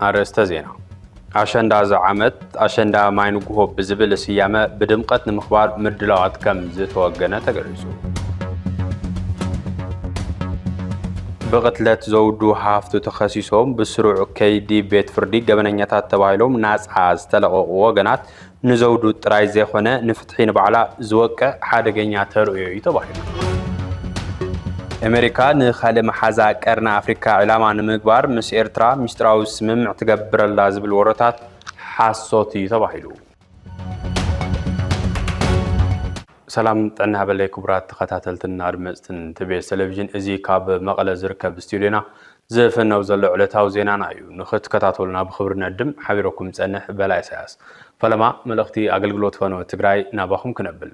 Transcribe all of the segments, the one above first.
ኣርእስተ ዜና። ኣሸንዳ እዚ ዓመት ኣሸንዳ ማይ ንጉሆ ብዝብል ስያመ ብድምቐት ንምኽባር ምድላዋት ከም ዝተወገነ ተገሊጹ። ብቕትለት ዘውዱ ሃፍቱ ተኸሲሶም ብስሩዕ ከይዲ ቤት ፍርዲ ገበነኛታት ተባሂሎም ናጻ ዝተለቐቑ ወገናት ንዘውዱ ጥራይ ዘይኮነ ንፍትሒ ንባዕላ ዝወቅዕ ሓደገኛ ተርእዮ እዩ ተባሂሉ። ኣሜሪካ ንኻልእ መሓዛ ቀርኒ ኣፍሪካ ዕላማ ንምግባር ምስ ኤርትራ ሚስጥራዊ ስምምዕ ትገብር ኣላ ዝብል ወረታት ሓሶት እዩ ተባሂሉ። ሰላም ጥዕና ሃበለይ ክቡራት ተኸታተልትን ኣድመፅትን ቲቢኤስ ቴሌቪዥን፣ እዚ ካብ መቐለ ዝርከብ ስቱዲዮና ዝፍነው ዘሎ ዕለታዊ ዜናና እዩ። ንኽትከታተሉና ብኽብሪ ንዕድም። ሓቢረኩም ጸንሕ በላይ ኢሳያስ። ፈለማ መልእኽቲ ኣገልግሎት ፈነወ ትግራይ ናባኹም ክነብል።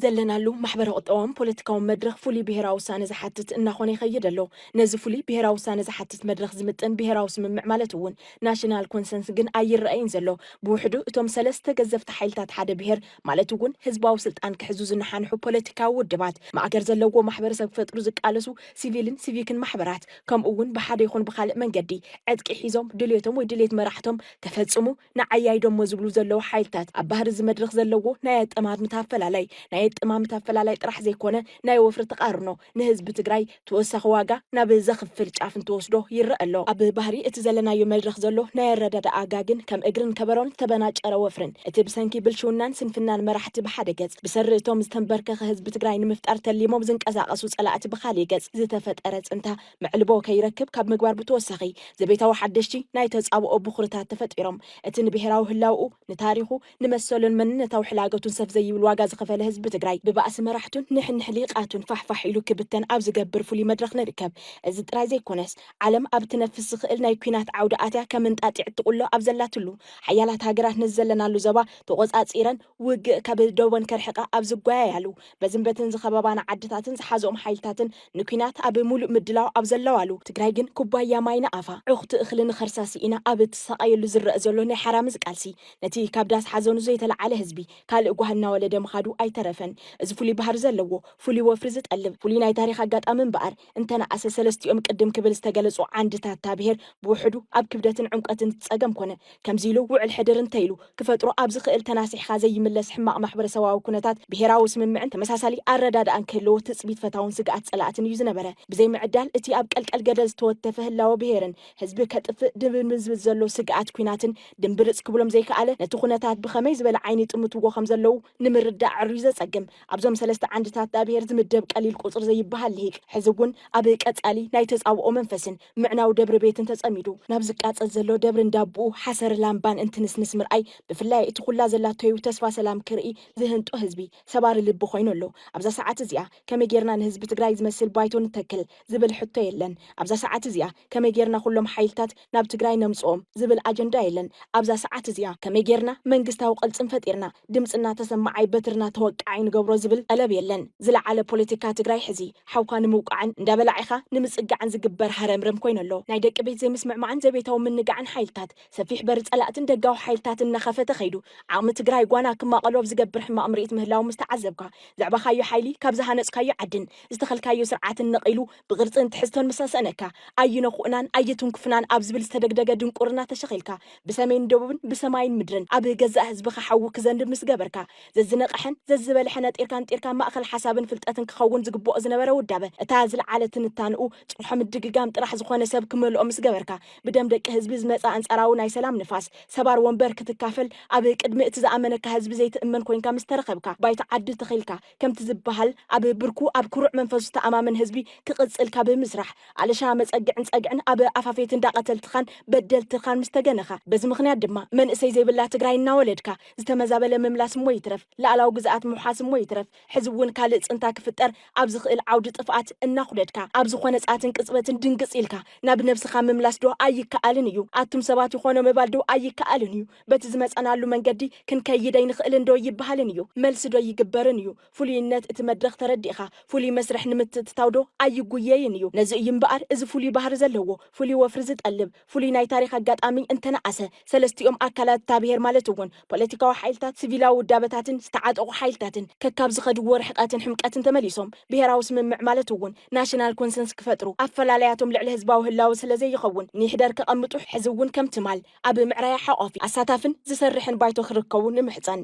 ዘለናሉ ማሕበረ ቁጠባውን ፖለቲካውን መድረኽ ፍሉይ ብሔራዊ ውሳነ ዝሓትት እናኾነ ይኸይድ ኣሎ። ነዚ ፍሉይ ብሔራዊ ውሳነ ዝሓትት መድረኽ ዝምጥን ብሔራዊ ስምምዕ ማለት እውን ናሽናል ኮንሰንስ ግን ኣይረኣይን ዘሎ። ብውሕዱ እቶም ሰለስተ ገዘፍቲ ሓይልታት ሓደ ብሔር ማለት እውን ህዝባዊ ስልጣን ክሕዙ ዝነሓንሑ ፖለቲካዊ ውድባት ማእገር ዘለዎ ማሕበረሰብ ክፈጥሩ ዝቃለሱ ሲቪልን ሲቪክን ማሕበራት ከምኡ እውን ብሓደ ይኹን ብኻልእ መንገዲ ዕጥቂ ሒዞም ድልየቶም ወይ ድልየት መራሕቶም ተፈጽሙ ንዓያይ ደሞ ዝብሉ ዘለዉ ሓይልታት ኣብ ባህሪ እዚ መድረኽ ዘለዎ ናይ ኣጠማምታ ኣፈላላይ ናይ ኣጠማምታ ኣፈላላይ ጥራሕ ዘይኮነ ናይ ወፍሪ ተቓርኖ ንህዝቢ ትግራይ ተወሳኺ ዋጋ ናብ ዘኽፍል ጫፍ እንትወስዶ ይረአ ኣሎ። ኣብ ባህሪ እቲ ዘለናዮ መድረኽ ዘሎ ናይ ኣረዳድኣ ኣጋ ግን ከም እግርን ከበሮን ዝተበናጨረ ወፍርን እቲ ብሰንኪ ብልሽውናን ስንፍናን መራሕቲ ብሓደ ገጽ ብሰሪ እቶም ዝተንበርከኸ ህዝቢ ትግራይ ንምፍጣር ተሊሞም ዝንቀሳቐሱ ጸላእቲ ብኻልእ ገጽ ዝተፈጠረ ጽንታ መዕልቦ ከይረክብ ካብ ምግባር ብተወሳኺ ዘቤታዊ ሓደሽቲ ናይ ተጻብኦ ብኹርታት ተፈጢሮም እቲ ንብሔራዊ ህላውኡ ንታሪኹ ንመሰሉን መንነታዊ ሕላገቱን ሰፍ ዘይብል ዋጋ ዝኸፈለ ህዝቢ ትግራይ ብባእሲ መራሕቱን ንሕንሕ ሊቃቱን ፋሕፋሕ ኢሉ ክብተን ኣብ ዝገብር ፍሉይ መድረኽ ንርከብ። እዚ ጥራይ ዘይኮነስ ዓለም ኣብ ትነፍስ ዝኽእል ናይ ኲናት ዓውዲ ኣትያ ከም እንጣጢዕ ትቑሎ ኣብ ዘላትሉ ሓያላት ሃገራት ነዚ ዘለናሉ ዞባ ተቖጻጺረን ውግእ ካብ ደወን ከርሕቃ ኣብ ዝጓያያሉ በዝን በትን ዝኸበባና ዓድታትን ዝሓዘኦም ሓይልታትን ንኲናት ኣብ ሙሉእ ምድላው ኣብ ዘለዋሉ ትግራይ ግን ኩባያ ማይ ንኣፋ ዕኹቲ እኽሊ ንኸርሳ ስኢና ኣብ እትሳቐየሉ ዝረአ ዘሎ ናይ ሓራምዝ ቃልሲ ነቲ ካብ ዳስ ሓዘኑ ዘይተለዓለ ህዝቢ ካልእ ጓህ እናወለደ ምኻዱ ኣይተረፈን። እዚ ፍሉይ ባህሪ ዘለዎ ፍሉይ ወፍሪ ዝጠልብ ፍሉይ ናይ ታሪኽ ኣጋጣሚ እምበኣር እንተነኣሰ ሰለስቲኦም ቅድም ክብል ዝተገለጹ ዓንድታት እታ ብሔር ብውሕዱ ኣብ ክብደትን ዕምቀትን ዝጸገም ኮነ። ከምዚ ኢሉ ውዕል ሕድር እንተ ኢሉ ክፈጥሮ ኣብ ዝኽእል ተናሲሕኻ ዘይምለስ ሕማቕ ማሕበረሰባዊ ኩነታት ብሄራዊ ስምምዕን ተመሳሳሊ ኣረዳድኣን ክህልዎ ትጽቢት ፈታውን ስግኣት ጸላእትን እዩ ዝነበረ። ብዘይ ምዕዳል እቲ ኣብ ቀልቀል ገደል ዝተወተፈ ህላወ ብሄርን ህዝቢ ከጥፍእ ድብንብን ዝብል ዘሎ ስግኣት ኲናትን ድምብርጽ ክብሎም ዘይከኣለ ነቲ ኩነታት ብኸመይ ዝበለ ዓይኒ ይጥምትዎ ከም ዘለዉ ንምርዳእ ዕርዩ ዘጸግም ኣብዞም ሰለስተ ዓንድታት ዳ ብሄር ዝምደብ ቀሊል ቁጽሪ ዘይበሃል ልሂቅ ሕዚ እውን ኣብ ቀጻሊ ናይ ተጻብኦ መንፈስን ምዕናው ደብሪ ቤትን ተጸሚዱ ናብ ዝቃጸል ዘሎ ደብሪ እንዳቦኡ ሓሰር ላምባን እንትንስንስ ምርኣይ ብፍላይ እቲ ኩላ ዘላቶዩ ተስፋ ሰላም ክርኢ ዝህንጦ ህዝቢ ሰባሪ ልቢ ኮይኑ ኣሎ። ኣብዛ ሰዓት እዚኣ ከመይ ጌርና ንህዝቢ ትግራይ ዝመስል ባይቶ ንተክል ዝብል ሕቶ የለን። ኣብዛ ሰዓት እዚኣ ከመይ ጌርና ኩሎም ሓይልታት ናብ ትግራይ ነምጽኦም ዝብል ኣጀንዳ የለን። ኣብዛ ሰዓት እዚኣ ከመይ ጌርና መንግስታዊ ቅልጽም ፈጢርና ድምፅና ተሰማዓይ በትርና ተወቃዓይ ንገብሮ ዝብል ጠለብ የለን። ዝለዓለ ፖለቲካ ትግራይ ሕዚ ሓውካ ንምውቃዕን እንዳበላዒኻ ንምፅጋዕን ዝግበር ሃረምረም ኮይኑ ኣሎ። ናይ ደቂ ቤት ዘይምስምዕማዕን ዘቤታዊ ምንጋዕን ሓይልታት ሰፊሕ በሪ ፀላእትን ደጋዊ ሓይልታትን እናኸፈተ ከይዱ ዓቕሚ ትግራይ ጓና ክማቐሎ ኣብ ዝገብር ሕማቕ ምርኢት ምህላው ምስ ተዓዘብካ ዘዕባኻዮ ሓይሊ ካብ ዝሃነፅካዮ ዓድን ዝተኸልካዮ ስርዓትን ነቒሉ ብቕርፅን ትሕዝቶን ምስ ኣሰእነካ ኣይነኹእናን ኣይትንኩፍናን ኣብ ዝብል ዝተደግደገ ድንቁርና ተሸኺልካ ብሰሜን ደቡብን ብሰማይን ምድርን ኣብ ገዛእ ህዝብኻ ሓዊ ክዘንብ ምስ ገበርካ ዘዝነቕሐን ዘዝበልሐ ነጢርካ ንጢርካ ማእኸል ሓሳብን ፍልጠትን ክኸውን ዝግብኦ ዝነበረ ውዳበ እታ ዝለዓለ ትንታንኡ ፅርሖ ምድግጋም ጥራሕ ዝኾነ ሰብ ክመልኦ ምስ ገበርካ ብደም ደቂ ህዝቢ ዝመፀ ኣንፃራዊ ናይ ሰላም ንፋስ ሰባር ወንበር ክትካፈል ኣብ ቅድሚ እቲ ዝኣመነካ ህዝቢ ዘይትእመን ኮይንካ ምስ ተረኸብካ ባይታ ዓዲ ተኺልካ ከምቲ ዝበሃል ኣብ ብርኩ ኣብ ኩሩዕ መንፈሱ ዝተኣማመን ህዝቢ ክቕፅል ካብ ምስራሕ ኣለሻ መፀግዕን ፀግዕን ኣብ ኣፋፌት እንዳቐተልትኻን በደልትኻን ምስ ተገነኻ በዚ ምኽንያት ድማ መንእሰይ ዘይብላ ትግራይ እናወለድካ ዝተመዛበለ ምምላስ እሞ ይትረፍ ላዕላዊ ግዝኣት ምውሓስ እሞ ይትረፍ ሕዚ እውን ካልእ ፅንታ ክፍጠር ኣብ ዝኽእል ዓውዲ ጥፍኣት እናኹደድካ ኣብ ዝኾነ ፃትን ቅፅበትን ድንግፅ ኢልካ ናብ ነብስኻ ምምላስ ዶ ኣይከኣልን እዩ? ኣቱም ሰባት ይኾኖ ምባል ዶ ኣይከኣልን እዩ? በቲ ዝመፀናሉ መንገዲ ክንከይድ ኣይንኽእልን ዶ ይበሃልን እዩ? መልሲ ዶ ይግበርን እዩ? ፍሉይነት እቲ መድረኽ ተረዲእኻ ፍሉይ መስርሕ ንምትእትታው ዶ ኣይጉየይን እዩ? ነዚ እዩ እምበኣር እዚ ፍሉይ ባህሪ ዘለዎ ፍሉይ ወፍሪ ዝጠልብ ፍሉይ ናይ ታሪኽ ኣጋጣሚ እንተነኣሰ ሰለስቲኦም ኣካላት እታ ብሄር ማለት እውን ፖለቲካዊ ሓይልታት ሲቪላዊ ውዳበታትን ዝተዓጠቑ ሓይልታትን ከካብ ዝኸድዎ ርሕቀትን ሕምቀትን ተመሊሶም ብሄራዊ ስምምዕ ማለት እውን ናሽናል ኮንሰንስ ክፈጥሩ ኣፈላላያቶም ልዕሊ ህዝባዊ ህላወ ስለ ዘይኸውን ንይሕደር ከቐምጡ ሕዚ እውን ከም ትማል ኣብ ምዕራያ ሓቋፊ ኣሳታፍን ዝሰርሕን ባይቶ ክርከቡ ንምሕጸን።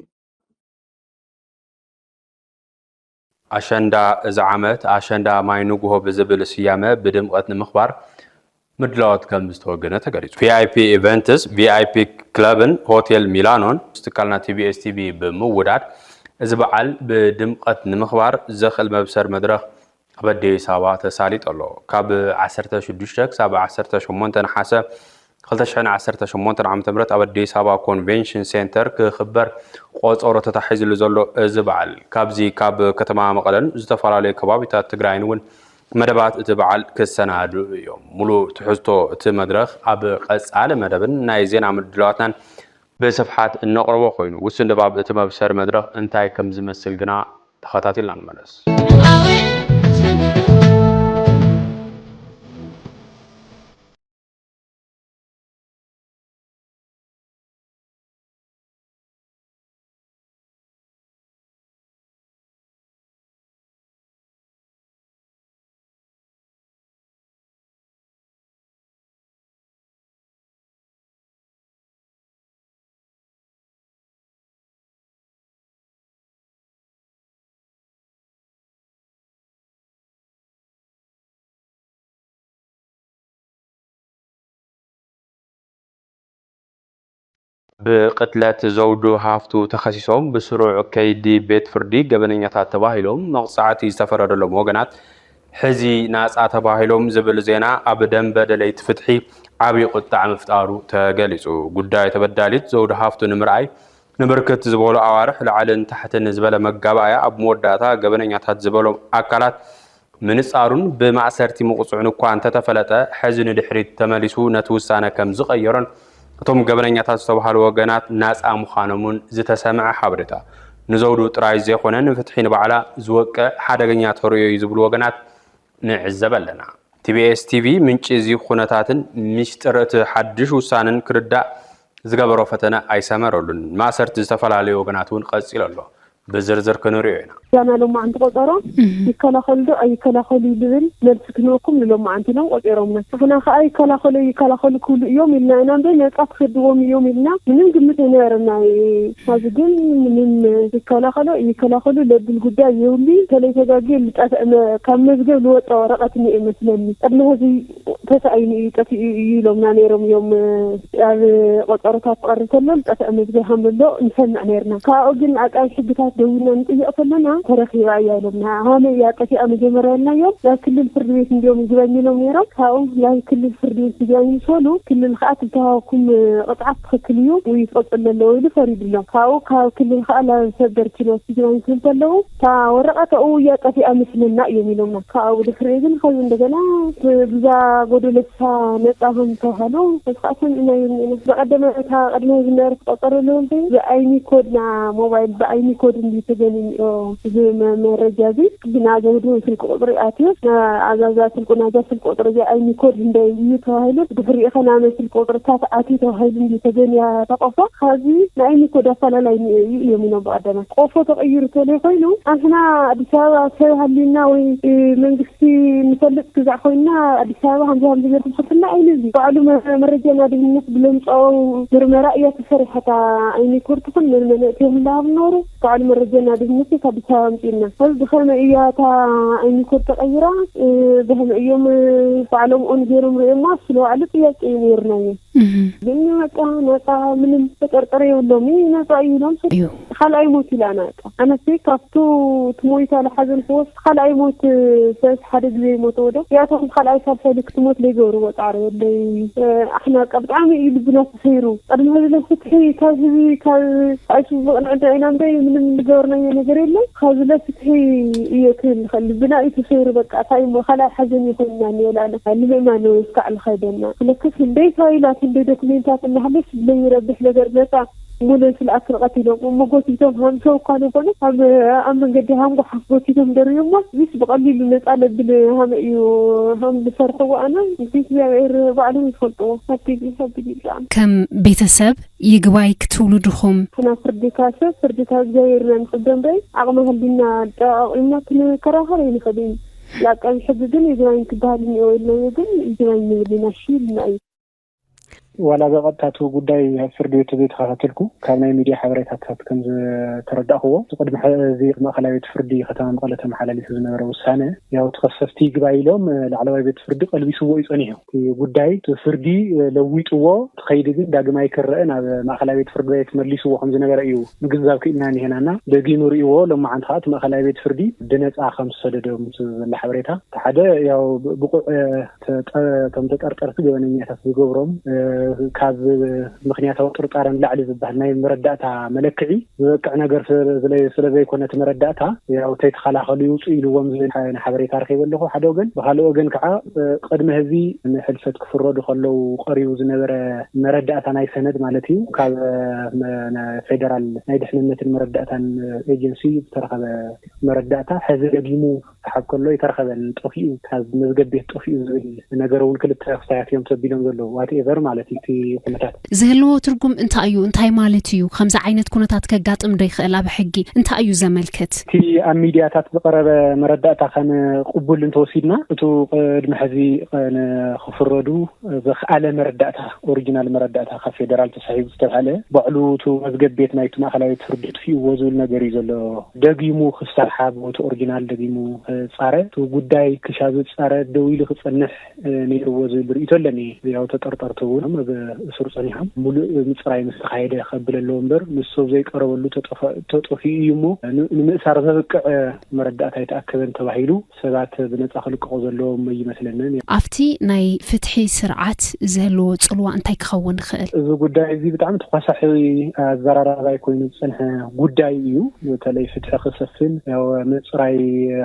ኣሸንዳ እዚ ዓመት ኣሸንዳ ማይ ንጉሆ ብዝብል ስያመ ብድምቐት ንምኽባር ምድላዋት ከም ዝተወገነ ተገሊጹ። ቪኣይፒ ኢቨንትስ፣ ቪኣይፒ ክለብን ሆቴል ሚላኖን ምስ ትካልና ቲቢኤስ ቲቪ ብምውዳድ እዚ በዓል ብድምቐት ንምኽባር ዘኽእል መብሰር መድረኽ ኣብ ኣዲስ ኣበባ ተሳሊጡ ኣሎ። ካብ ዓሰርተ ሽዱሽተ ክሳብ ዓሰርተ ሸሞንተ ነሓሰ ክልተ ሽሕን ዓሰርተ ሸሞንተን ዓመተ ምህረት ኣብ ኣዲስ ኣበባ ኮንቬንሽን ሴንተር ክኽበር ቆጸሮ ተታሒዝሉ ዘሎ እዚ በዓል፣ ካብዚ ካብ ከተማ መቐለን ዝተፈላለዩ ከባቢታት ትግራይን እውን መደባት እቲ በዓል ክሰናድኡ እዮም። ሙሉእ ትሕዝቶ እቲ መድረኽ ኣብ ቀጻሊ መደብን ናይ ዜና ምድላዋትናን ብስፍሓት እነቕርቦ ኮይኑ፣ ውሱን ድባብ እቲ መብሰሪ መድረኽ እንታይ ከም ዝመስል ግና ተኸታቲልና ንመለስ። ብቅትለት ዘውዱ ሃፍቱ ተኸሲሶም ብስሩዕ ከይዲ ቤት ፍርዲ ገበነኛታት ተባሂሎም መቕፃዕቲ ዝተፈረደሎም ወገናት ሕዚ ናፃ ተባሂሎም ዝብል ዜና ኣብ ደንበ ደለይቲ ፍትሒ ዓብዪ ቁጣዕ ምፍጣሩ ተገሊፁ። ጉዳይ ተበዳሊት ዘውዱ ሃፍቱ ንምርኣይ ንብርክት ዝበሉ ኣዋርሕ ላዕልን ታሕትን ዝበለ መጋባእያ ኣብ መወዳእታ ገበነኛታት ዝበሎም ኣካላት ምንጻሩን ብማእሰርቲ ምቕጽዑን እኳ እንተተፈለጠ፣ ሕዚ ንድሕሪት ተመሊሱ ነቲ ውሳነ ከም ዝቐየሮን እቶም ገበነኛታት ዝተባህሉ ወገናት ናጻ ምዃኖምን ዝተሰምዐ ሓበሬታ ንዘውዱ ጥራይ ዘይኮነ ንፍትሒ ንባዕላ ዝወቅዕ ሓደገኛ ተርእዮ እዩ ዝብሉ ወገናት ንዕዘብ ኣለና። ቲቢኤስ ቲቪ ምንጪ እዚ ኩነታትን ሚስጥር እቲ ሓድሽ ውሳነን ክርዳእ ዝገበሮ ፈተነ ኣይሰመረሉን። ማእሰርቲ ዝተፈላለዩ ወገናት እውን ቀጺሉ ኣሎ። ብዝርዝር ክንሪኦ ኢና። ዛና ሎማዓንቲ ቆጸሮ ይከላኸሉ ዶ ኣይከላኸሉ ዝብል መልሲ ክንበኩም ንሎማዓንቲ ኢሎም ቆጺሮምና። ንሕና ከኣ ይከላኸሉ ኣይከላኸሉ ክብሉ እዮም ኢልና ኢና እምበር ነጻ ክሰድዎም እዮም ኢልና ምንም ግምት ኣይነበረና። ሐዚ ግን ምንም ይከላኸሉ ኣይከላኸሉ ለብል ጉዳይ የብሉ። እንተለይ ተጋግየ ዝጠፍአ መ- ካብ መዝገብ ዝወጸ ወረቐት እኒኦ ይመስለኒ። ቅድሚ ሕዚ ተሳኢኑ እዩ ጠፊኡ እዩ ኢሎምና ነይሮም እዮም። ኣብ ቆጸሮታት ክቐርብ ከሎ ዝጠፍአ መዝገብ ከም ዘሎ ንሰምዕ ነይርና። ካብኡ ግን ዓቃቢ ሕግታት ደዊልና ንጥይቕ ከለና ተረኺባ እያ ኢሎምና። ሃመይ እያ ጠፊኣ መጀመርያ ኢልናዮም። ናብ ክልል ፍርዲ ቤት እንድዮም ይግባኝ ኢሎም ነይሮም። ካብኡ ናብ ክልል ፍርዲ ቤት ይግባኝ ምስ በሉ ክልል ከዓ እቲ ዝተዋሃበኩም ቅፅዓት ትኽክል እዩ ወይ ትቐፅሉ ኣለዎ ኢሉ ፈሪዱሎም። ካብኡ ካብ ክልል ከዓ ናብ ሰበር ችሎት ይግባኝ ክብል ከለዉ እታ ወረቐት ኣብኡ እያ ጠፊኣ መስለና እዮም ኢሎምና። ካብኡ ድሕሪኡ ግን ኸዚ እንደገና ብዛ ጎደሎ እሳ ነፃ ከም ዝተባሃሉ እዚ ከዓ ሰሚዕናዮ እኒአና። ብቐደመ እታ ቅድሚ ዝነበረት ቆፀሮ ኣለዎም ብኣይኒ ኮድ ና ሞባይል ብኣይኒ ኮድ እንዲ ተገንዮ እዚ መ- መረጃ እዚ ብናዘውዱ ስልኪ ቁፅሪ ኣትዮ ኣዛዛ ስልቁ ናዛ ስልኪ ቁፅሪ እዚ ኣይኒ ኮድ እንደ እዩ ተባሂሉ ድሕሪኡ ከ ናመ ስልኪ ቁፅርታት ኣትዩ ተባሂሉ እንዲ ተገንያ ተቆፎ ካብዚ ንኣይኒ ኮድ ኣፈላላይ እዩ እዮም ኢሎም ብቐደመ ቆፎ ተቐይሩ ተለይ ኮይኑ ኣንሕና ኣዲስ ኣበባ ሰብ ሃሊና ወይ መንግስቲ ንፈልጥ ግዛዕ ኮይና ኣዲስ ኣበባ ከምዚ ከምዚ ገርኩም ክትልና ኣይነ እዚ ባዕሉ መ- መረጃና ድህነት ብለምፃኦ ምርመራ እያ ተሰሪሐታ ኣይኒ ኮድ ትኹን መን መን እቲ የህላሃብ ኖሩ ባዕሉ መረጃና ድህነት ኣዲስ ኣበባ ኣምፂእና ሕዚ ብኸመይ እያ እታ ኣይኒ ኮድ ተቐይራ ብኸመይ እዮም ባዕሎም ኦን ገይሮም ርእዮማ ስለባዕሉ ጥያቄ እዩ ነይርና እዩ ግን በቃ ነፃ ምንም ተጠርጠረ የብሎም ነፃ እዩ ኢሎም እዩ ካልኣይ ሞት ኢላና በቃ ኣነስ ካብቱ ትሞይታ ለሓዘን ክወስ ካልኣይ ሞት ሰስ ሓደ ግዜ ይሞተ ወደ ያቶም ካልኣይ ሳልሳይ ክትሞት ለይገብርዎ ፃዕሪ ወለይ ኣሕና በቃ ብጣዕሚ እዩ ልብና ተሰይሩ ቅድሚ ህዝቢ ፍትሒ ካብ ህዝቢ ካብ ኣይሱ ዝቕንዕና ኢና እምበይ ምንም ዝገበርናዮ ነገር የለን ካብዚ ለፍትሒ እየ ክብል ልብና እዩ ተሰይሩ በቃ እንታይ እሞ ካልኣይ ሓዘን ይኮንና እኒኦ ላለ ንምእማን እስካዕ ልኸይደና ክለክስ እንደይ ፋይላት እንደይ ዶክሜንታት እናሃለስ ብለይረብሕ ነገር ነፃ ሙለ ስልኣት ንቐቲሎም እሞ ጎቲቶም ሃምሰው እኳ ንኾነ ኣብ ኣብ መንገዲ ሃም ጓሓፍ ጎቲቶም ደርብዮማ። እዚስ ብቐሊሉ ነፃ ለብል ሃመ እዩ። ሃም ዝሰርሕዎ ኣነ እግዚኣብሔር ባዕሎም ይፈልጥዎ። ከቢድ እዩ፣ ከቢድ እዩ ብጣዕሚ። ከም ቤተሰብ ይግባይ ክትብሉ ድኹም? ሕና ፍርድካ ሰብ ፍርድካ እግዚኣብሔር ኢና ንኽብሎ እምበይ ዓቕሚ ሃልዩና ጠቓቒምና ክንከራኸር ኣይንኽእልን። ንዓቃቢ ሕጊ ግን ይግባኝ ክበሃል እኒኦ ኢልናዮ ግን ይግባኝ ንብል ኢና፣ እሺ ኢልና እዩ። ዋላ ብቐጥታ እቲ ጉዳይ ኣብ ፍርዲ ቤት ዘይተኸታተልኩ፣ ካብ ናይ ሚድያ ሓበሬታታት ከም ዝተረዳእክዎ፣ ቅድሚ ሕዚ ማእኸላይ ቤት ፍርዲ ከተማ መቐለ ተመሓላሊፉ ዝነበረ ውሳነ፣ ያው ተኸሰስቲ ይግባይ ኢሎም ላዕለዋይ ቤት ፍርዲ ቀልቢስዎ እዩ ጸኒሑ። እቲ ጉዳይ እቲ ፍርዲ ለዊጥዎ፣ እቲ ኸይዲ ግን ዳግማይ ክረአ ናብ ማእኸላይ ቤት ፍርዲ ቤት መሊስዎ ከም ዝነበረ እዩ ምግንዛብ ክኢልና እኒሄና እና ደጊሙ ርእይዎ። ሎማዓንቲ ከዓ እቲ ማእኸላይ ቤት ፍርዲ ብነፃ ከም ዝሰደዶም እቲ ዘሎ ሓበሬታ፣ እቲ ሓደ ያው ብቑዕ ተጠ-፣ እቶም ተጠርጠርቲ ገበነኛታት ዝገብሮም ካብ ምኽንያታዊ ጥርጣረ ንላዕሊ ዝበሃል ናይ መረዳእታ መለክዒ ዝበቅዕ ነገር ስለ ዘይኮነ እቲ መረዳእታ ያው ተይተኸላኸሉ ይውፁ ኢልዎም ዝብል ሓበሬታ ረኺበ ኣለኹ ሓደ ወገን። ብካልእ ወገን ከዓ ቅድሚ ሕዚ ንሕልፈት ክፍረዱ ከለዉ ቀሪቡ ዝነበረ መረዳእታ ናይ ሰነድ ማለት እዩ ካብ ፌደራል ናይ ድሕንነትን መረዳእታን ኤጀንሲ ዝተረኸበ መረዳእታ ሕዚ ደጊሙ ክሰሓብ ከሎ ኣይተረኸበን፣ ጠፊኡ፣ ካብ መዝገብ ቤት ጠፊኡ ዝብል ነገር እውን ክልተ ክስታያት እዮም ተቢሎም ዘለዉ። ዋትኤቨር ማለት እዩ እቲ ኩነታት። ዝህልዎ ትርጉም እንታይ እዩ? እንታይ ማለት እዩ? ከምዚ ዓይነት ኩነታት ከጋጥም ዶ ይኽእል? ኣብ ሕጊ እንታይ እዩ ዘመልክት? እቲ ኣብ ሚድያታት ዝቐረበ መረዳእታ ከም ቅቡል እንተወሲድና፣ እቱ ቅድሚ ሕዚ ንክፍረዱ ዘኽኣለ መረዳእታ፣ ኦሪጂናል መረዳእታ ካብ ፌደራል ተሳሒቡ ዝተባህለ፣ ባዕሉ እቲ መዝገብ ቤት ናይቲ ማእኸላዊ ቤት ፍርዲ ኣጥፊእዎ ዝብል ነገር እዩ ዘሎ። ደጊሙ ክሰሓብ እቲ ኦሪጂናል ደጊሙ ክፃረ፣ እቲ ጉዳይ ክሻብ ዝፃረ ደው ኢሉ ክፀንሕ ነይርዎ ዝብል ርእይቶ ኣለኒ። ያው ተጠርጠርቲ እውን ኣብ እሱር ፀኒሖም ሙሉእ ምፅራይ ምስ ተኻየደ ከብል ኣለዎ እምበር፣ ንሱ ኣብ ዘይቀረበሉ ተጠፋ-፣ ተጠፊኡ እዩ እሞ ን-፣ ንምእሳር ዘብቅዕ መረዳእታ ኣይተኣከበን ተባሂሉ ሰባት ብነፃ ክልቀቑ ዘለዎም ኣይመስለንን። ኣብቲ ናይ ፍትሒ ስርዓት ዝህልዎ ፅልዋ እንታይ ክኸውን ይኽእል? እዚ ጉዳይ እዚ ብጣዕሚ ተኳሳሒ ኣዘራራባይ ኮይኑ ዝፀንሐ ጉዳይ እዩ። በተለይ ፍትሒ ክሰፍን፣ ያው ምፅራይ፣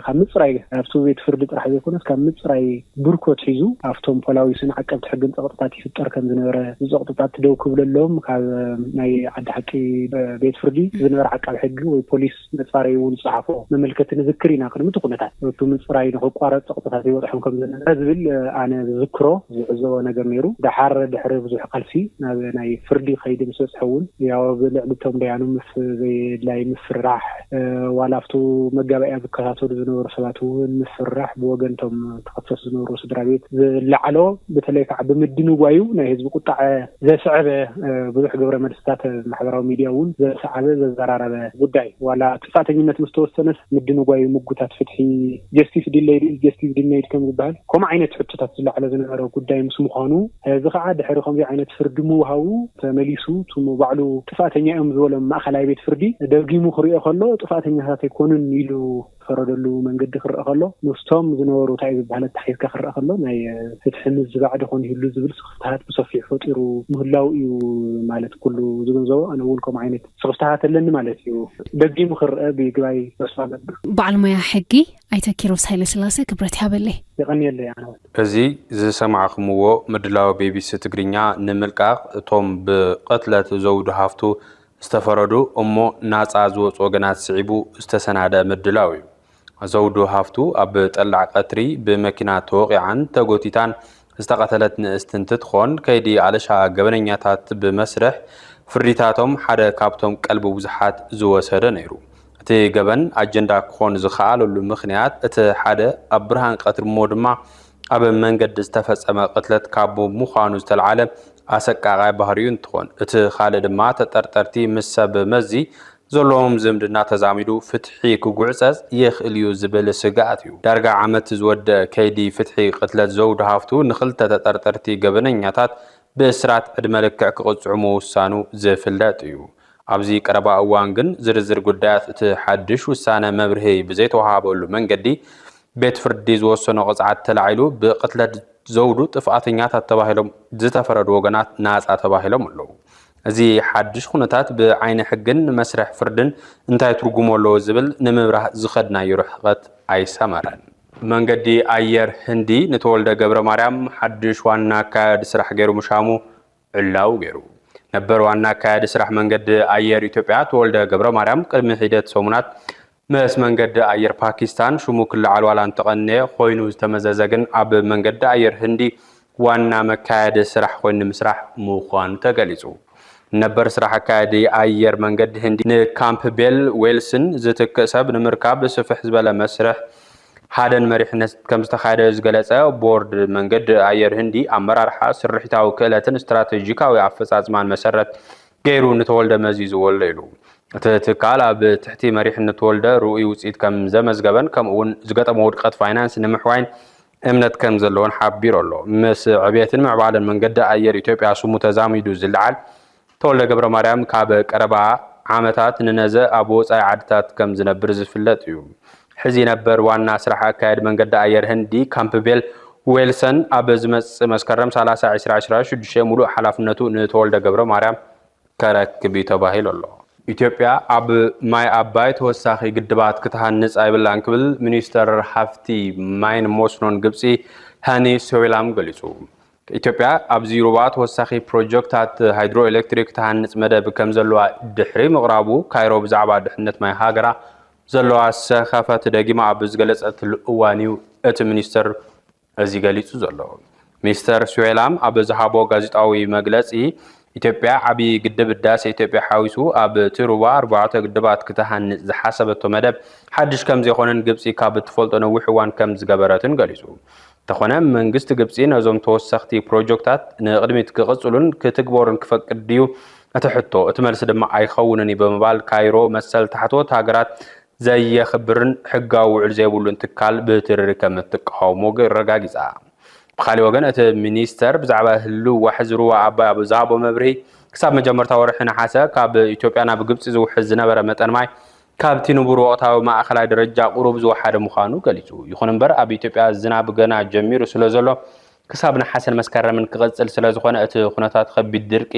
ካብ ምፅራይ ኣብቲ ቤት ፍርዲ ጥራሕ ዘይኮነስ ካብ ምፅራይ ብርኮት ሒዙ ኣብቶም ፖላዊስን ዓቀብቲ ሕግን ፀቕጥታት ይፍጠር ከም ዝነበረ፣ እዚ ፀቕጥታት ደው ክብለሎም ካብ ናይ ዓዲ ሓቂ ቤት ፍርዲ ዝነበረ ዓቃቢ ሕጊ ወይ ፖሊስ መፃረዩ እውን ዝፀሓፎ መመልከቲ ንዝክር ኢና። ቅድሚ እቲ ኩነታት እቲ ምፅራይ ንክቋረፅ ፀቕጥታት ይበፅሖም ከም ዝነበረ ዝብል ኣነ ዝዝክሮ ዝዕዘቦ ነገር ነይሩ። ደሓር ድሕሪ ብዙሕ ቃልሲ ናብ ናይ ፍርዲ ከይዲ ምስ በፅሐ እውን ያው ብልዕሊ እቶም ደያኑ ምስ ዘየድላይ ምፍርራሕ፣ ዋላ ኣብቱ መጋባእያ ዝከታተሉ ዝነበሩ ሰባት እውን ምፍርራሕ ብወገን እቶም ተኸሰስቲ ዝነበሩ ስድራ ቤት ዝለዓሎ፣ በተለይ ከዓ ብምድንጓዩ ናይ ህዝቢ ቁጣዐ ዘስዐበ ብዙሕ ግብረ መልስታት ማሕበራዊ ሚድያ እውን ዘስዓበ ዘዘራረበ ጉዳይ፣ ዋላ ጥፋተኝነት ምስ ተወሰነስ ምድንጓዩ ምጉታት ፍትሒ፣ ጀስቲስ ዲሌይድ ኢዝ ጀስቲስ ዲናይድ ከም ዝበሃል ከምኡ ዓይነት ሕቶታት ዝለዓሎ ዝነበረ ጉዳይ ምስ ምዃኑ፣ እዚ ከዓ ድሕሪ ከምዚ ዓይነት ፍርዲ ምውሃቡ ተመሊሱ እቱ ባዕሉ ጥፋተኛ እዮም ዝበሎም ማእኸላይ ቤት ፍርዲ ደጊሙ ክሪኦ ከሎ ጥፋተኛታት ኣይኮኑን ኢሉ ዝፈረደሉ መንገዲ ክረአ ከሎ፣ ምስቶም ዝነበሩ እንታይ ዝበሃል ኣተሓሒዝካ ክረአ ከሎ ናይ ፍትሒ ምዝባዕ ዶ ኾን ይህሉ ዝብል ስኽፍታታት ብሰፊሑ ፈጢሩ ምህላው እዩ ማለት ኩሉ ዝግንዘቦ። ኣነ እውን ከምኡ ዓይነት ስኽፍታታት ኣለኒ ማለት እዩ። ደጊሙ ክረአ ብይግባይ ተስፋ ገብር። በዓል ሞያ ሕጊ ኣይተ ኪሮስ ሃይለስላሴ ክብረት ይሃበለይ። የቐንየለይ ኣነ እውን። እዚ ዝሰማዕኹምዎ ምድላው ቢቢሲ ትግርኛ ንምልቃቕ እቶም ብቕትለት ዘውዱ ሃፍቱ ዝተፈረዱ እሞ ናጻ ዝወጹ ወገናት ስዒቡ ዝተሰናደ ምድላው እዩ። ዘውዱ ሃፍቱ ኣብ ጠላዕ ቀትሪ ብመኪና ተወቒዓን ተጎቲታን ዝተቐተለት ንእስቲ እንትትኾን፣ ከይዲ ኣለሻ ገበነኛታት ብመስርሕ ፍርዲታቶም ሓደ ካብቶም ቀልቢ ብዙሓት ዝወሰደ ነይሩ። እቲ ገበን ኣጀንዳ ክኾን ዝኸኣለሉ ምኽንያት እቲ ሓደ ኣብ ብርሃን ቀትሪ እሞ ድማ ኣብ መንገዲ ዝተፈጸመ ቅትለት ካብ ምዃኑ ዝተልዓለ ኣሰቃቓይ ባህሪኡ እንትኾን፣ እቲ ካልእ ድማ ተጠርጠርቲ ምስ ሰብ መዚ ዘለዎም ዝምድና ተዛሚዱ ፍትሒ ክጉዕጸጽ ይኽእል እዩ ዝብል ስግኣት እዩ። ዳርጋ ዓመት ዝወደአ ከይዲ ፍትሒ ቅትለት ዘውዱ ሃፍቱ ንኽልተ ተጠርጠርቲ ገበነኛታት ብእስራት ዕድመ ልክዕ ክቕጽዑ ምውሳኑ ዝፍለጥ እዩ። ኣብዚ ቀረባ እዋን ግን ዝርዝር ጉዳያት እቲ ሓድሽ ውሳነ መብርሂ ብዘይተዋሃበሉ መንገዲ ቤት ፍርዲ ዝወሰኖ ቅጽዓት ተላዒሉ ብቕትለት ዘውዱ ጥፍኣተኛታት ተባሂሎም ዝተፈረዱ ወገናት ናጻ ተባሂሎም ኣለዉ። እዚ ሓድሽ ኩነታት ብዓይኒ ሕግን መስርሕ ፍርድን እንታይ ትርጉም ኣለዎ ዝብል ንምብራህ ዝኸድናዮ ርሕቐት ኣይሰመረን። መንገዲ ኣየር ህንዲ ንተወልደ ገብረ ማርያም ሓድሽ ዋና ኣካያዲ ስራሕ ገይሩ ምሻሙ ዕላዊ ገይሩ። ነበር ዋና ኣካያዲ ስራሕ መንገዲ ኣየር ኢትዮጵያ ተወልደ ገብረ ማርያም ቅድሚ ሒደት ሰሙናት ምስ መንገዲ ኣየር ፓኪስታን ሽሙ ክለዓል ዋላ እንተቐነየ ኮይኑ ዝተመዘዘ ግን ኣብ መንገዲ ኣየር ህንዲ ዋና መካየዲ ስራሕ ኮይኑ ንምስራሕ ምዃኑ ተገሊጹ። ነበር ስራሕ ኣካያዲ ኣየር መንገዲ ህንዲ ንካምፕቤል ዌልስን ዝትክእ ሰብ ንምርካብ ስፍሕ ዝበለ መስርሕ ሓደን መሪሕነት ከም ዝተኻየደ ዝገለጸ ቦርድ መንገዲ ኣየር ህንዲ ኣመራርሓ ስርሒታዊ ክእለትን ስትራቴጂካዊ ኣፈጻጽማን መሰረት ገይሩ ንተወልደ መዚዝዎ ኣሎ ኢሉ። እቲ ትካል ኣብ ትሕቲ መሪሕነት ተወልደ ርኡይ ውፅኢት ከም ዘመዝገበን ከምኡ እውን ዝገጠሞ ውድቀት ፋይናንስ ንምሕዋይን እምነት ከም ዘለዎን ሓቢሩ ኣሎ። ምስ ዕብየትን ምዕባለን መንገዲ ኣየር ኢትዮጵያ ስሙ ተዛሚዱ ዝለዓል ተወልደ ገብረ ማርያም ካብ ቀረባ ዓመታት ንነዘ ኣብ ወፃኢ ዓድታት ከም ዝነብር ዝፍለጥ እዩ። ሕዚ ነበር ዋና ስራሕ ኣካያዲ መንገዲ ኣየር ህንዲ ካምፕቤል ዌልሰን ኣብ ዝመጽእ መስከረም ሰላሳ ዕስራ ዕስራ ሽዱሽተ ሙሉእ ሓላፍነቱ ንተወልደ ገብረ ማርያም ከረክብ እዩ ተባሂሉ ኣሎ። ኢትዮጵያ ኣብ ማይ ኣባይ ተወሳኺ ግድባት ክትሃንጽ ኣይብላን ክብል ሚኒስተር ሃፍቲ ማይን መስኖን ግብጺ ሃኒ ሶዌላም ገሊጹ። ኢትዮጵያ ኣብዚ ሩባ ተወሳኺ ፕሮጀክታት ሃይድሮ ኤሌክትሪክ ትሃንጽ መደብ ከም ዘለዋ ድሕሪ ምቕራቡ ካይሮ ብዛዕባ ድሕነት ማይ ሃገራ ዘለዋ ሰኸፈት ደጊማ ኣብ ዝገለጸትሉ እዋን እዩ እቲ ሚኒስተር እዚ ገሊጹ ዘሎ። ሚስተር ሱዌላም ኣብ ዝሃቦ ጋዜጣዊ መግለጺ ኢትዮጵያ ዓቢ ግድብ ህዳሴ ኢትዮጵያ ሓዊሱ ኣብ እቲ ሩባ ኣርባዕተ ግድባት ክትሃንጽ ዝሓሰበቶ መደብ ሓድሽ ከም ዘይኮነን ግብጺ ካብ እትፈልጦ ነዊሕ እዋን ከም ዝገበረትን ገሊጹ። እንተኾነ መንግስቲ ግብጺ ነዞም ተወሰኽቲ ፕሮጀክታት ንቕድሚት ክቕጽሉን ክትግበሩን ክፈቅድ ድዩ? እቲ ሕቶ እቲ መልሲ ድማ ኣይኸውንን እዩ ብምባል ካይሮ መሰል ታሕተዎት ሃገራት ዘየኽብርን ሕጋዊ ውዕል ዘይብሉን ትካል ብትርሪ ከም እትቃወሞ ኣረጋጊጻ። ብኻሊእ ወገን እቲ ሚኒስተር ብዛዕባ ህልው ዋሕዚ ሩባ ኣባይ ኣብ ዝሃቦ መብርሂ ክሳብ መጀመርታ ወርሒ ነሓሰ ካብ ኢትዮጵያ ናብ ግብጺ ዝውሕዝ ዝነበረ መጠን ማይ ካብቲ ንቡር ወቕታዊ ማእኸላይ ደረጃ ቁሩብ ዝወሓደ ምዃኑ ገሊጹ። ይኹን እምበር ኣብ ኢትዮጵያ ዝናብ ገና ጀሚሩ ስለ ዘሎ ክሳብ ነሓሰን መስከረምን ክቕጽል ስለ ዝኾነ እቲ ኩነታት ከቢድ ድርቂ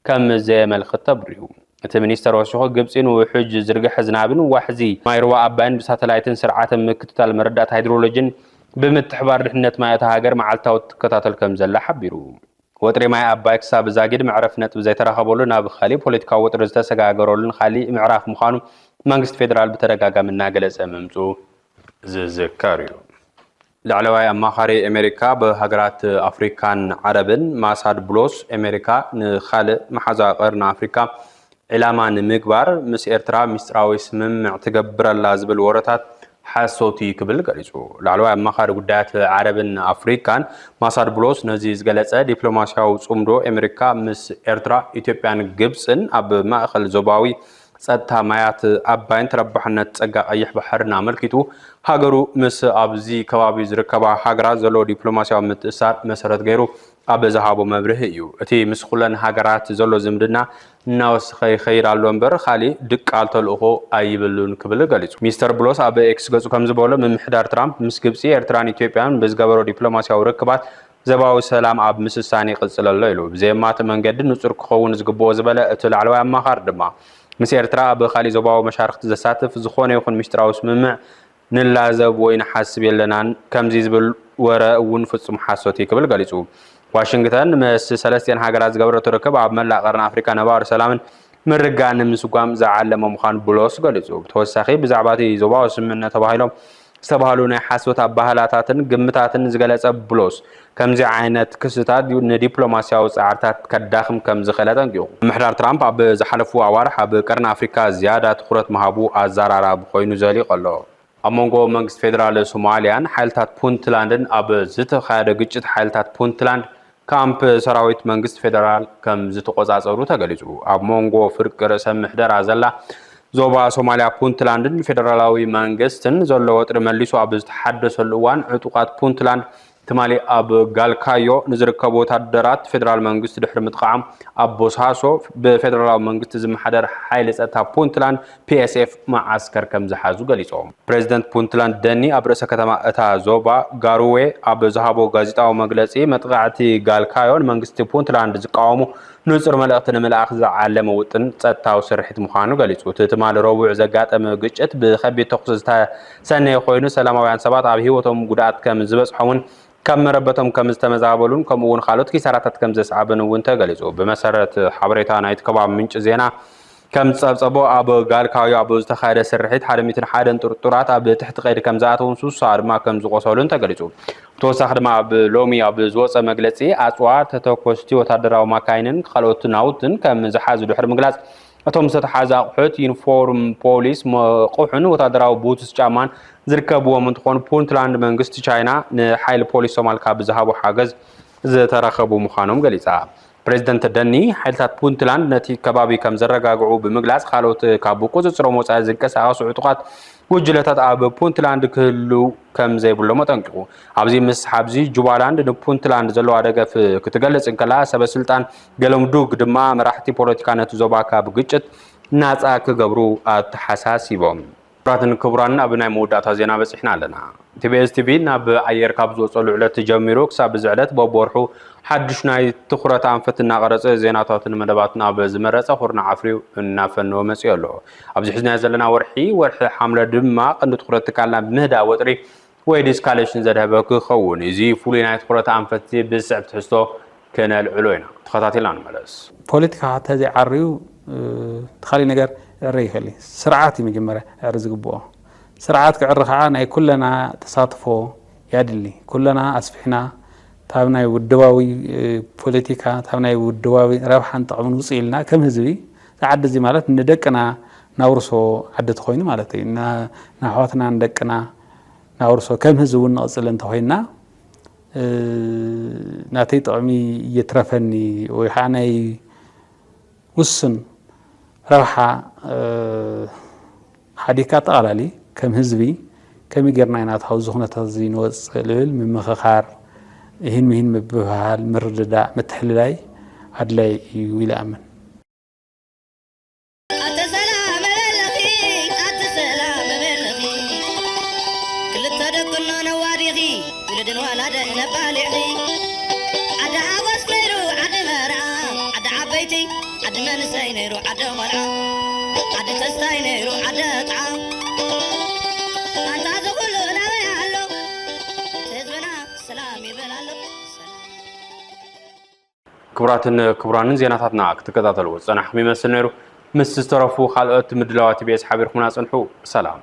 ከም ዘየመልክት ተብሪሁ። እቲ ሚኒስተር ወሲኹ ግብጺ ንውሕጅ ዝርግሐ ዝናብን ዋሕዚ ማይ ሩባ ኣባይን ብሳተላይትን ስርዓተ ምክትታል መረዳእታ ሃይድሮሎጂን ብምትሕባር ድሕነት ማይ እታ ሃገር መዓልታዊ ትከታተል ከም ዘላ ሓቢሩ። ወጥሪ ማይ ኣባይ ክሳብ ዛጊድ መዕረፊ ነጥቢ ዘይተረኸበሉ ናብ ካሊእ ፖለቲካዊ ወጥሪ ዝተሰጋገረሉን ካሊእ ምዕራፍ ምዃኑ መንግስቲ ፌደራል ብተደጋጋሚ እናገለጸ ምምፅኡ ዝዝከር እዩ። ላዕለዋይ ኣማኻሪ ኣሜሪካ ብሃገራት ኣፍሪካን ዓረብን ማሳድ ብሎስ ኣሜሪካ ንኻልእ መሓዛ ቀርኒ ኣፍሪካ ዒላማ ንምግባር ምስ ኤርትራ ሚስጥራዊ ስምምዕ ትገብረላ ዝብል ወረታት ሓሶት እዩ ክብል ገሊጹ። ላዕለዋይ ኣማኻሪ ጉዳያት ዓረብን ኣፍሪካን ማሳድ ብሎስ ነዚ ዝገለጸ ዲፕሎማሲያዊ ጽምዶ ኣሜሪካ ምስ ኤርትራ፣ ኢትዮጵያን ግብጽን ኣብ ማእኸል ዞባዊ ጸጥታ ማያት ኣባይን ተረባሕነት ጸጋ ቀይሕ ባሕርን ኣመልኪቱ ሃገሩ ምስ ኣብዚ ከባቢ ዝርከባ ሃገራት ዘለዎ ዲፕሎማሲያዊ ምትእሳር መሰረት ገይሩ ኣብ ዝሃቦ መብርሂ እዩ። እቲ ምስ ኩለን ሃገራት ዘሎ ዝምድና እናወሰኸ ይኸይድ ኣሎ እምበር ካሊእ ድቃል ተልእኾ ኣይብሉን ክብል ገሊጹ። ሚስተር ብሎስ ኣብ ኤክስ ገጹ ከም ዝበሎ ምምሕዳር ትራምፕ ምስ ግብጺ፣ ኤርትራን ኢትዮጵያን ብዝገበሮ ዲፕሎማሲያዊ ርክባት ዘባዊ ሰላም ኣብ ምስሳን ይቕጽል ኣሎ ኢሉ። ብዘየማትእ መንገዲ ንጹር ክኸውን ዝግብኦ ዝበለ እቲ ላዕለዋይ ኣማኻሪ ድማ ምስ ኤርትራ ኣብ ካሊእ ዞባዊ መሻርኽቲ ዘሳትፍ ዝኾነ ይኹን ሚስጥራዊ ስምምዕ ንላዘብ ወይ ንሓስብ የለናን ከምዚ ዝብል ወረ እውን ፍጹም ሓሶት እዩ ክብል ገሊጹ። ዋሽንግተን ምስ ሰለስቲኤን ሃገራት ዝገበረቶ ርክብ ኣብ መላእ ቀርኒ ኣፍሪካ ነባሪ ሰላምን ምርጋን ንምስጓም ዝዓለመ ምዃኑ ብሎስ ገሊጹ። ብተወሳኺ ብዛዕባ እቲ ዞባዊ ስምምዕ ተባሂሎም ዝተባህሉ ናይ ሓሶት ኣባህላታትን ግምታትን ዝገለጸ ብሎስ ከምዚ ዓይነት ክስታት ንዲፕሎማሲያዊ ጻዕርታት ከዳኽም ከም ዝኽእል ኣጠንቂቑ። ምምሕዳር ትራምፕ ኣብ ዝሓለፉ ኣዋርሕ ኣብ ቀርኒ ኣፍሪካ ዝያዳ ትኹረት ምሃቡ ኣዘራራቢ ኮይኑ ዘሊቑ ኣሎ። ኣብ መንጎ መንግስቲ ፌደራል ሶማልያን ሓይልታት ፑንትላንድን ኣብ ዝተኻየደ ግጭት ሓይልታት ፑንትላንድ ካምፕ ሰራዊት መንግስቲ ፌደራል ከም ዝተቆጻጸሩ ተገሊጹ። ኣብ መንጎ ፍርቂ ርእሰ ምሕደራ ዘላ ዞባ ሶማልያ ፑንትላንድን ፌደራላዊ መንግስትን ዘሎ ወጥሪ መሊሱ ኣብ ዝተሓደሰሉ እዋን ዕጡቓት ፑንትላንድ ትማሊ ኣብ ጋልካዮ ንዝርከቡ ወታደራት ፌደራል መንግስቲ ድሕሪ ምጥቓዖም ኣብ ቦሳሶ ብፌደራላዊ መንግስቲ ዝመሓደር ሓይሊ ጸጥታ ፑንትላንድ ፒኤስኤፍ መዓስከር ከም ዝሓዙ ገሊጾም። ፕሬዚደንት ፑንትላንድ ደኒ ኣብ ርእሰ ከተማ እታ ዞባ ጋሩዌ ኣብ ዝሃቦ ጋዜጣዊ መግለጺ መጥቓዕቲ ጋልካዮ ንመንግስቲ ፑንትላንድ ዝቃወሙ ንጹር መልእኽቲ ንምልኣኽ ዝዓለመ ውጥን ጸጥታዊ ስርሒት ምዃኑ ገሊጹ። እቲ ትማሊ ረቡዕ ዘጋጠመ ግጭት ብኸቢድ ተኹሲ ዝተሰነየ ኮይኑ፣ ሰላማውያን ሰባት ኣብ ህይወቶም ጉድኣት ከም ዝበጽሖምን ካብ መረበቶም ከም ዝተመዛበሉን ከምኡ እውን ካልኦት ኪሳራታት ከም ዘስዓበን እውን ተገሊጹ። ብመሰረት ሓበሬታ ናይቲ ከባቢ ምንጪ ዜና ከም ዝጸብጸቦ፣ ኣብ ጋልካዮ ኣብ ዝተኻየደ ስርሒት ሓደ ሚእትን ሓደን ጥርጡራት ኣብ ትሕቲ ቀይዲ ከም ዝኣተውን ስሳ ድማ ከም ዝቆሰሉን ተገሊጹ። ብተወሳኺ ድማ ኣብ ሎሚ ኣብ ዝወጸ መግለጺ፣ ኣጽዋር፣ ተተኮስቲ ወታደራዊ ማካይንን ካልኦት ናውትን ከም ዝሓዙ ድሕሪ ምግላጽ፣ እቶም ዝተተሓዘ ኣቑሑት ዩኒፎርም ፖሊስ፣ መቑሕን ወታደራዊ ቡትስ ጫማን ዝርከብዎም እንትኾኑ፣ ፑንትላንድ መንግስቲ ቻይና ንሓይሊ ፖሊስ ሶማል ካብ ዝሃቦ ሓገዝ ዝተረኸቡ ምዃኖም ገሊጻ። ፕሬዚደንት ደኒ፣ ሓይልታት ፑንትላንድ ነቲ ከባቢ ከም ዘረጋግዑ ብምግላጽ፣ ካልኦት ካብ ቁጽጽሮም ወጻኢ ዝንቀሳቐሱ ዕጡቓት ጉጅለታት ኣብ ፑንትላንድ ክህሉ ከም ዘይብሎም ኣጠንቂቑ። ኣብዚ ምስሓብዚ፣ ጁባላንድ ንፑንትላንድ ዘለዋ ደገፍ ክትገልጽ እንከላ፣ ሰበ ስልጣን ገለምዱግ ድማ መራሕቲ ፖለቲካ ነቲ ዞባ ካብ ግጭት ናጻ ክገብሩ ኣተሓሳሲቦም። ክቡራትን ክቡራን፣ ኣብ ናይ መወዳእታ ዜና በጺሕና ኣለና። ቲቢኤስ ቲቪ ናብ ኣየር ካብ ዝወጸሉ ዕለት ጀሚሩ ክሳብ እዚ ዕለት በብወርሑ ሓድሽ ናይ ትኹረት ኣንፈት እናቐረጸ ዜናታትን መደባትን ኣብ ዝመረጸ ኩርናዕ ኣፍርዩ እናፈነወ መጺኡ ኣሎ። ኣብዚ ሒዝናዮ ዘለና ወርሒ፣ ወርሒ ሓምለ ድማ ቀንዲ ትኹረት ትካልና ብምህዳእ ወጥሪ ወይ ዲስካሌሽን ዘድሀበ ክኸውን። እዚ ፍሉይ ናይ ትኹረት ኣንፈት እዚ ብዝስዕብ ትሕዝቶ ክነልዕሎ ኢና። ተኸታቲልና ንመለስ። ፖለቲካ ተዘይዓርዩ፣ እ፣ እቲ ካሊእ ነገር ክዕረ ይኽእል እዩ። ስርዓት እዩ መጀመርያ ክዕረ ዝግብኦ። ስርዓት ክዕረ ከዓ ናይ ኩለና ተሳትፎ ያድሊ። ኩለና ኣስፊሕና፣ ታብ ናይ ውድባዊ፣ እ፣ ፖለቲካ፣ ታብ ናይ ውድባዊ ረብሓን ጥቕምን ውፅእ ኢልና፣ ከም ህዝቢ፣ እዚ ዓዲ እዚ ማለት ንደቅና ናውርሶ ዓዲ ተኾይኑ ማለት እዩ። ና-፣ ንኣሕዋትና ንደቅና ናውርሶ ከም ህዝቢ እውን ንቕፅል እንተኾይንና፣ እ፣ ናተይ ጥቕሚ እየትረፈኒ ወይ ከዓ ናይ ውሱን ረብሓ፣ እ፣ ሓዲግካ ኣጠቓላሊ ከም ህዝቢ ከመይ ጌርና ኢና ካብዚ ኩነታት እዚ ንወፅእ ልብል ምምኽኻር፣ እሂን ምሂን ምብህሃል፣ ምርድዳእ፣ ምትሕልላይ ኣድላይ እዩ ኢለ እኣምን። ኣተ ሰላም በለኺ፣ ኣተ ሰላም በለኺ። ክልተ ደቅኖ ነዋዲኺ፣ ውሉድን ወላድን ነባሊዕኺ። ዓዲ ሓጎስ ነይሩ ዓዲ መርዓ፣ ዓዲ ዓበይቲ፣ ዓዲ መንእሰይ ነይሩ ዓዲ ቆልዓ። ዓዲ ተስታይ ነይሩ ዓዲ ጥዓ። ኣንታ እዚ ኩሉ ናበይ ኣሎ? ህዝብና ሰላም ይበል ኣሎ። ሰላም። ክቡራትን ክቡራንን፣ ዜናታትና ክትከታተልዎ ዝጸናሕኩም ይመስል ነይሩ። ምስ ዝተረፉ ካልኦት ምድላዋት ቲቢኤስ ሓቢርኩምና ጽንሑ። ሰላም።